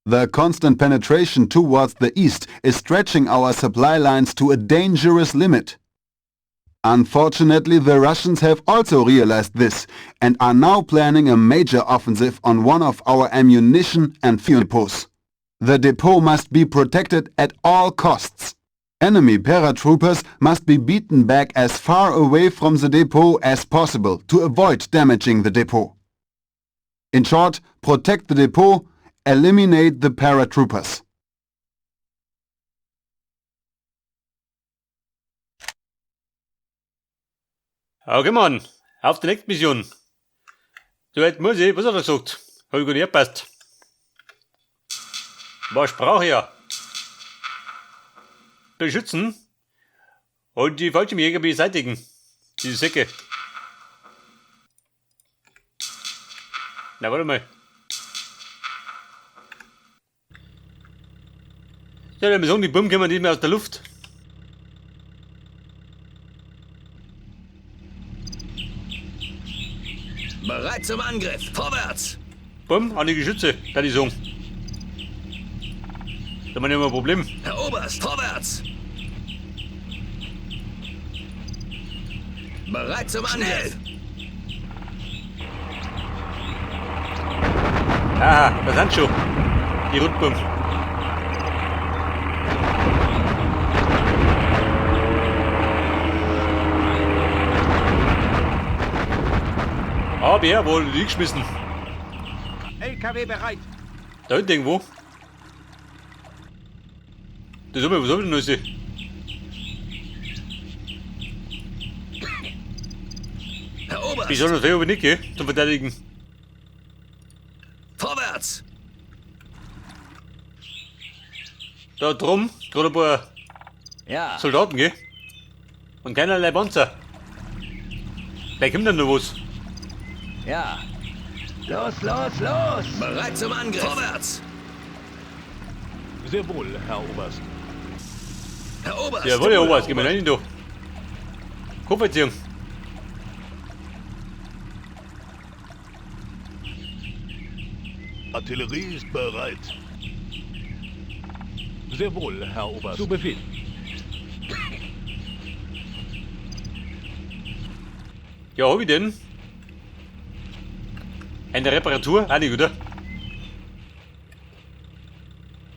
The constant penetration towards the east is stretching our supply lines to a dangerous limit. Unfortunately, the Russians have also realized this and are now planning a major offensive on one of our ammunition and fuel depots. The depot must be protected at all costs. Enemy paratroopers must be beaten back as far away from the depot as possible to avoid damaging the depot. In short, protect the depot, eliminate the paratroopers. Okay, Mann. Auf die nächste Mission. So weit muss ich. Was hat er gesagt? Hab ich gar nicht gepasst. Was brauche ich ja? Beschützen und die Fallschirmjäger beseitigen. Diese Säcke. Na, warte mal. Ja, wir sagen, die Bomben kommen nicht mehr aus der Luft. Bereit zum Angriff. Vorwärts! Bumm, an die Geschütze, kann ich sagen. Da haben wir ein Problem. Herr Oberst, vorwärts! Bereit zum Angriff! Ah, da sind schon. Die Rundbomben. Aber ja, wohl geschmissen. LKW bereit. Da hinten irgendwo. Das ist was hab ich denn alles? Herr Oberst! Besonders viel aber nicht, gell? Zum Verteidigen. Vorwärts! Da drum, gerade ein paar Ja. Soldaten, gell? Und keinerlei Panzer. Vielleicht kommt dann noch was. Ja. Los, los, los! Bereit zum Angriff! Vorwärts! Sehr wohl, Herr Oberst. Herr Oberst! Jawohl, Herr Oberst, gehen wir rein da. Kofferziehung. Artillerie ist bereit. Sehr wohl, Herr Oberst. Zu Befehl. Ja, hab ich denn? Eine Reparatur? Auch nicht, oder?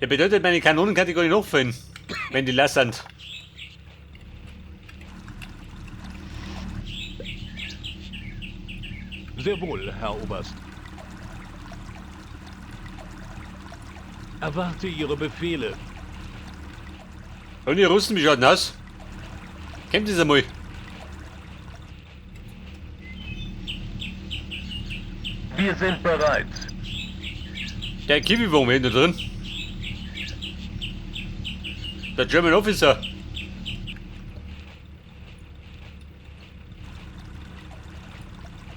Ja, bedeutet, meine Kanonen kann ich gar nicht nachfüllen, wenn die leer sind. Sehr wohl, Herr Oberst. Erwarte Ihre Befehle. Und die Russen, wie schaut denn aus? Kennt ihr das einmal? Wir sind bereit. Der Kiwi-Wurm hinten drin. Der German Officer.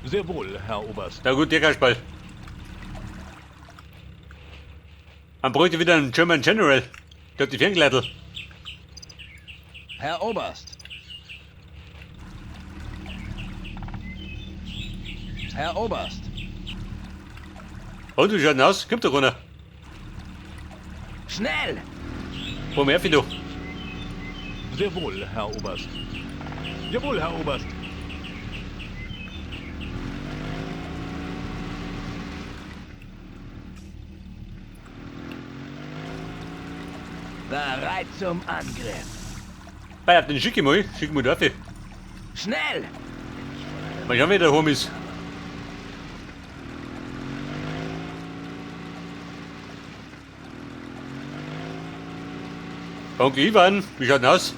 Sehr wohl, Herr Oberst. Na gut, der Kasperl. Man bräuchte wieder einen German General. Der hat die Ferngleitl. Herr Oberst! Herr Oberst! Und wie schaut denn aus? Kommt doch runter. Schnell! Wo mehr du? Sehr wohl, Herr Oberst. Jawohl, Herr Oberst. Bereit zum Angriff! Bei, den schick ich mal. Schick mal dafür. Schnell! Mal schauen, wer der daheim ist. Onkel Ivan, wie schaut denn aus?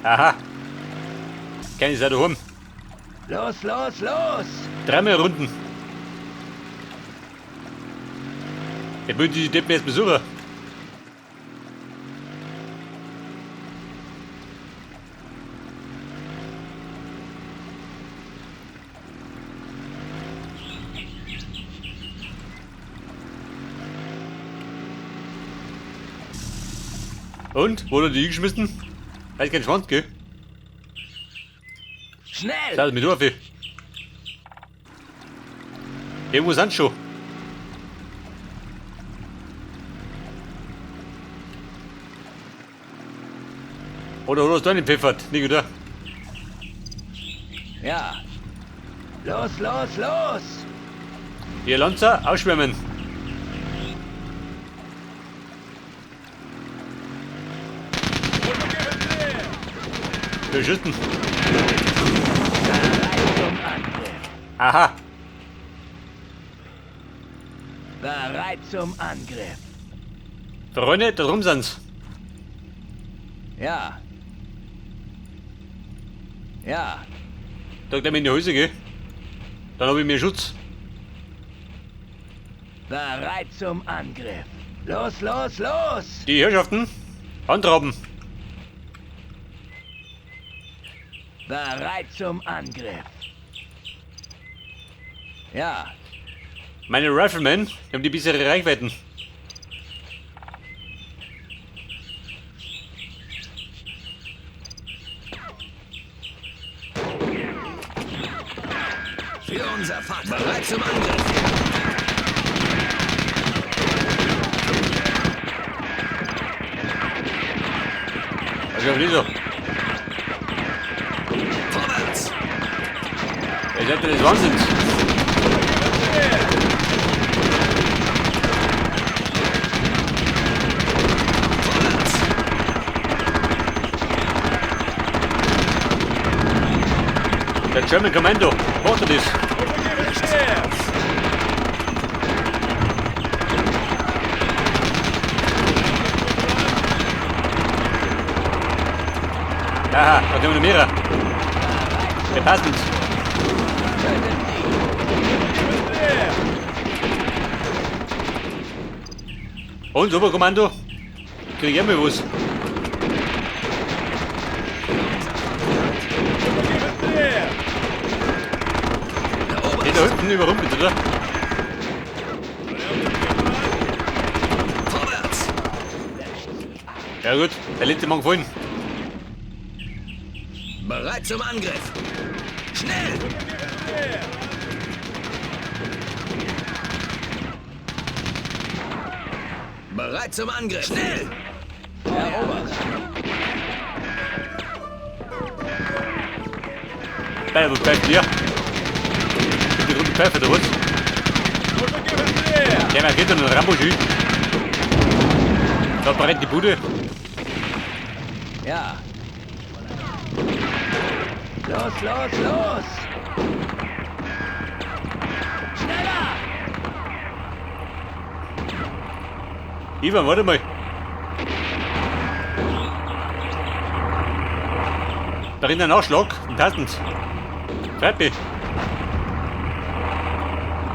Aha. Keine ist ja daheim. Los, los, los! Dreimal Runden. Ich will die Deppen erst besuchen. Und? Wurde die geschmissen? Weiß kein Schwanz, gell? Schnell! Schau mit auf. Irgendwo sind schon. Oder hast du einen pfeffert? Nicht, oder? Ja. Los, los, los! Hier, Lanzer, ausschwärmen. Wir schütten. Bereit zum Angriff. Aha. Bereit zum Angriff. Freunde, da drum sind's. Ja. Ja. Da gleich mal in die Häuser geh. Dann habe ich mehr Schutz. Bereit zum Angriff. Los, los, los! Die Herrschaften, Handtrauben. Bereit zum Angriff. Ja. Meine Riflemen, die haben die bessere Reichweiten. Für unser Vater. Bereit zum Angriff. Also, nicht so. Vorwärts! Ihr seid ja des Wahnsinns. Vorwärts! Der German Commando, macht er das? Aha, da kommen noch mehrere. Wir passen. Und Oberkommando? Krieg ich mal was. Die da hinten überrumpelt, oder? Vorwärts! Ja gut, der letzte Mann gefallen. Bereit zum Angriff! Schnell! Bereit zum Angriff! Schnell! Herr Oberst! Bei, wo pfeift der? Die runde Pfeife, oder was? Der markiert einen Rambo schön. Da brennt die Bude. Ja. Los, los, los! Schneller! Ivan, warte mal. Da rinnt ein Nachschlag im Tassens. Freut mich.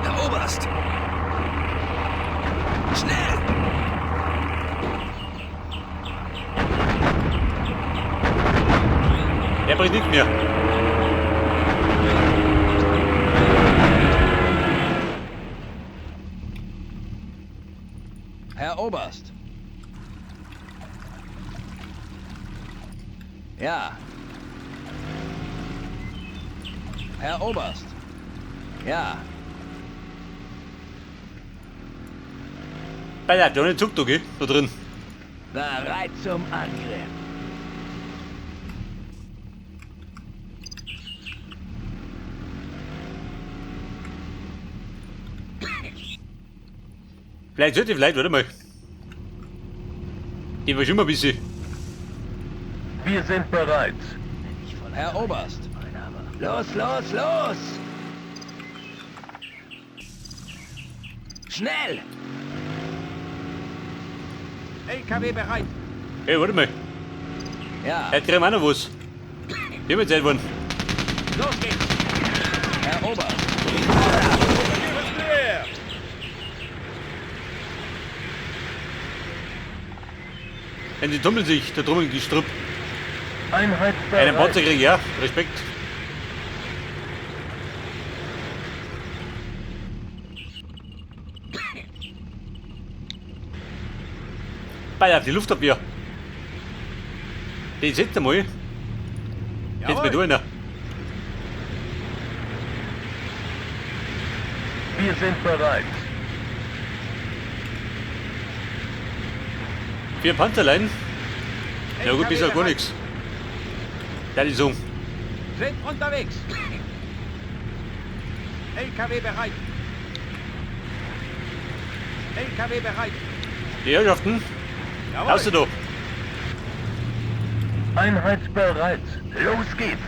Herr Oberst! Schnell! Der bringt nicht mehr. Herr Oberst! Ja. Herr Oberst! Ja. Bei der hat Zug da, gell? Da drin. Bereit zum Angriff. Vielleicht sollte ich vielleicht, warte mal. Die war schon mal ein bisschen. Wir sind bereit. Herr Oberst! Los, los, los! Schnell! LKW bereit. Hey, warte mal. Ja, Heute kriegen wir auch noch was. Wir haben Zeit geworden. Los geht's. Herr Oberst! Wenn sie tummeln sich, da drum im Gestrüpp. Einheit Einen bereit. Panzer krieg ich, ja. Respekt. Bei auf die Luftabwehr. Den setzt einmal. Jetzt mit einer. Wir sind bereit. 4 Panzerlein. Ja gut, bisher gar nichts. Ja, die so. Sind unterwegs. LKW bereit. LKW bereit. Die Herrschaften. Jawohl. Hast du da? Einheit bereit. Los geht's.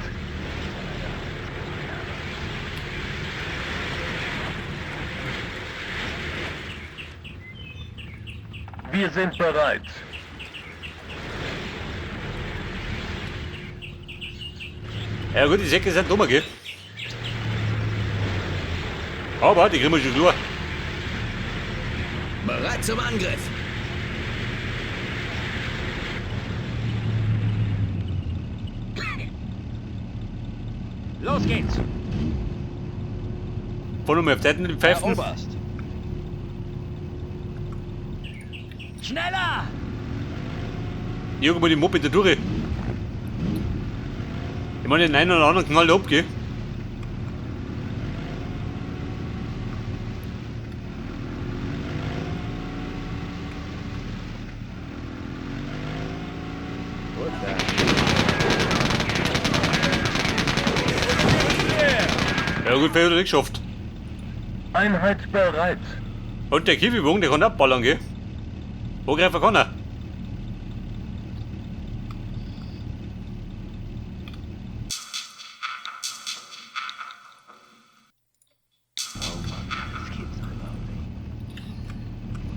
Wir sind bereit. Ja gut, die Säcke sind dummer, gell? Aber die kriegen wir schon klar. Bereit zum Angriff. Los geht's. Fahr nochmal auf die Seite mit den Herr Pfeifen. Oberst. Schneller! Irgendwo die Moped da durch. Ich meine, den einen oder anderen knallt ab, gell? Ja gut, vielleicht hat er nicht geschafft. Einheit bereit. Und der Kiwibogen, der kann abballern, gell? Angreifen kann er.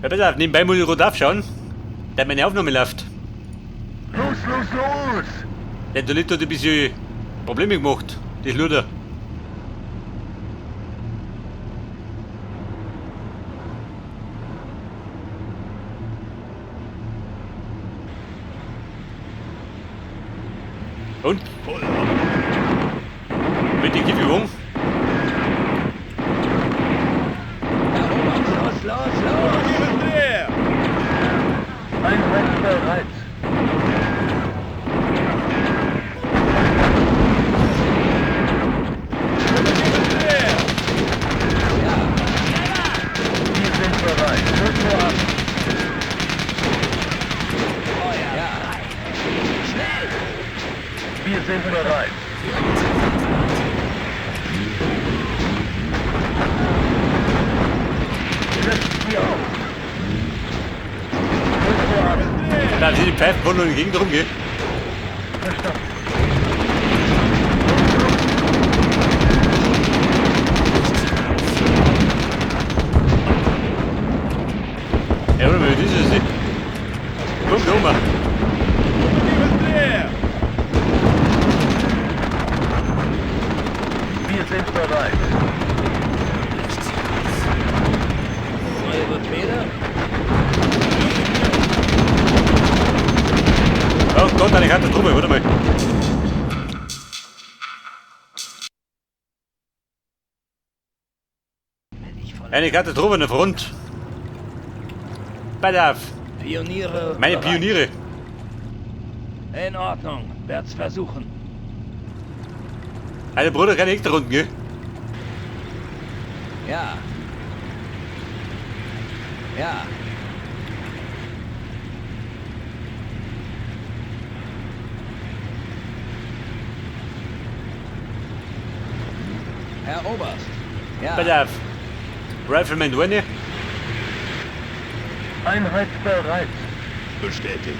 Ja, pass auf, nebenbei muss ich gerade aufschauen, dass meine Aufnahme läuft. Los, los, los! Der Toilette hat ein bisschen Probleme gemacht, das Luder. Und? Mit der Kippübung? Herr Oberst, los, los, los! Einheit bereit. Wir sind bereit. Rück ab. Feuer! Ja. Schnell! Wir sind bereit. Setzt sie auf. Rück ab. Da sind die Pfeifen von in die Gegend rum, gell? Verstanden. Ja, warte mal, das ist es. Komm, komm mal. Wir sind bereit. Neue Befehle? Oh Gott, eine Karte drüber, warte mal. Eine Karte drüber in der Front. Pass auf. Pioniere. Meine bereit. Pioniere. In Ordnung. Werd's versuchen. Alter Bruder, keine extra Runden, gell? Ja. Ja. Herr Oberst. Ja. Pass auf. Rifleman Duane. Einheit bereit. Bestätigt.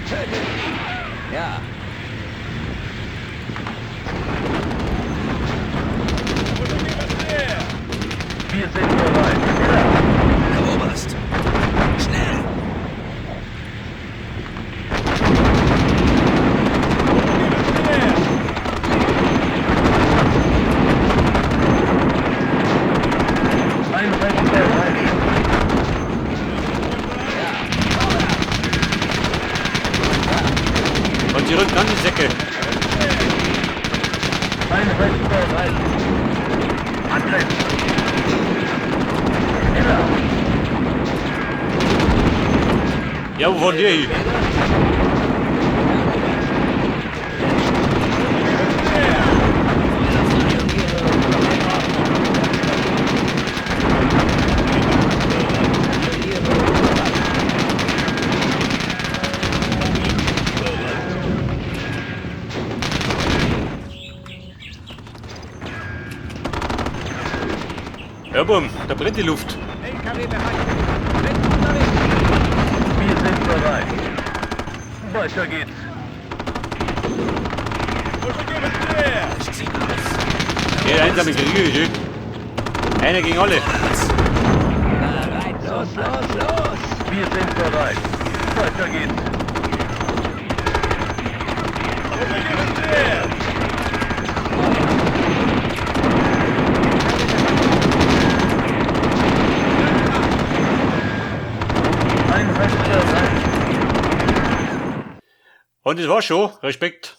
Tötet sie. Ja. Wir sind bereit. Herr Oberst. Schnell. Einheit bereit. Und sie rücken an die Säcke. Einheit bereit. Angriff. Schneller. Ja, wo fahren die hin? Ja, Bumm, da brennt die Luft. LKW bereit. Sind unterwegs. Wir sind bereit. Weiter geht's. Der einsame Krieger, schön. Einer gegen alle. Bereit zum Los, los, los! Wir sind bereit. Weiter geht's. Einsatzbereit. Und das war schon. Respekt.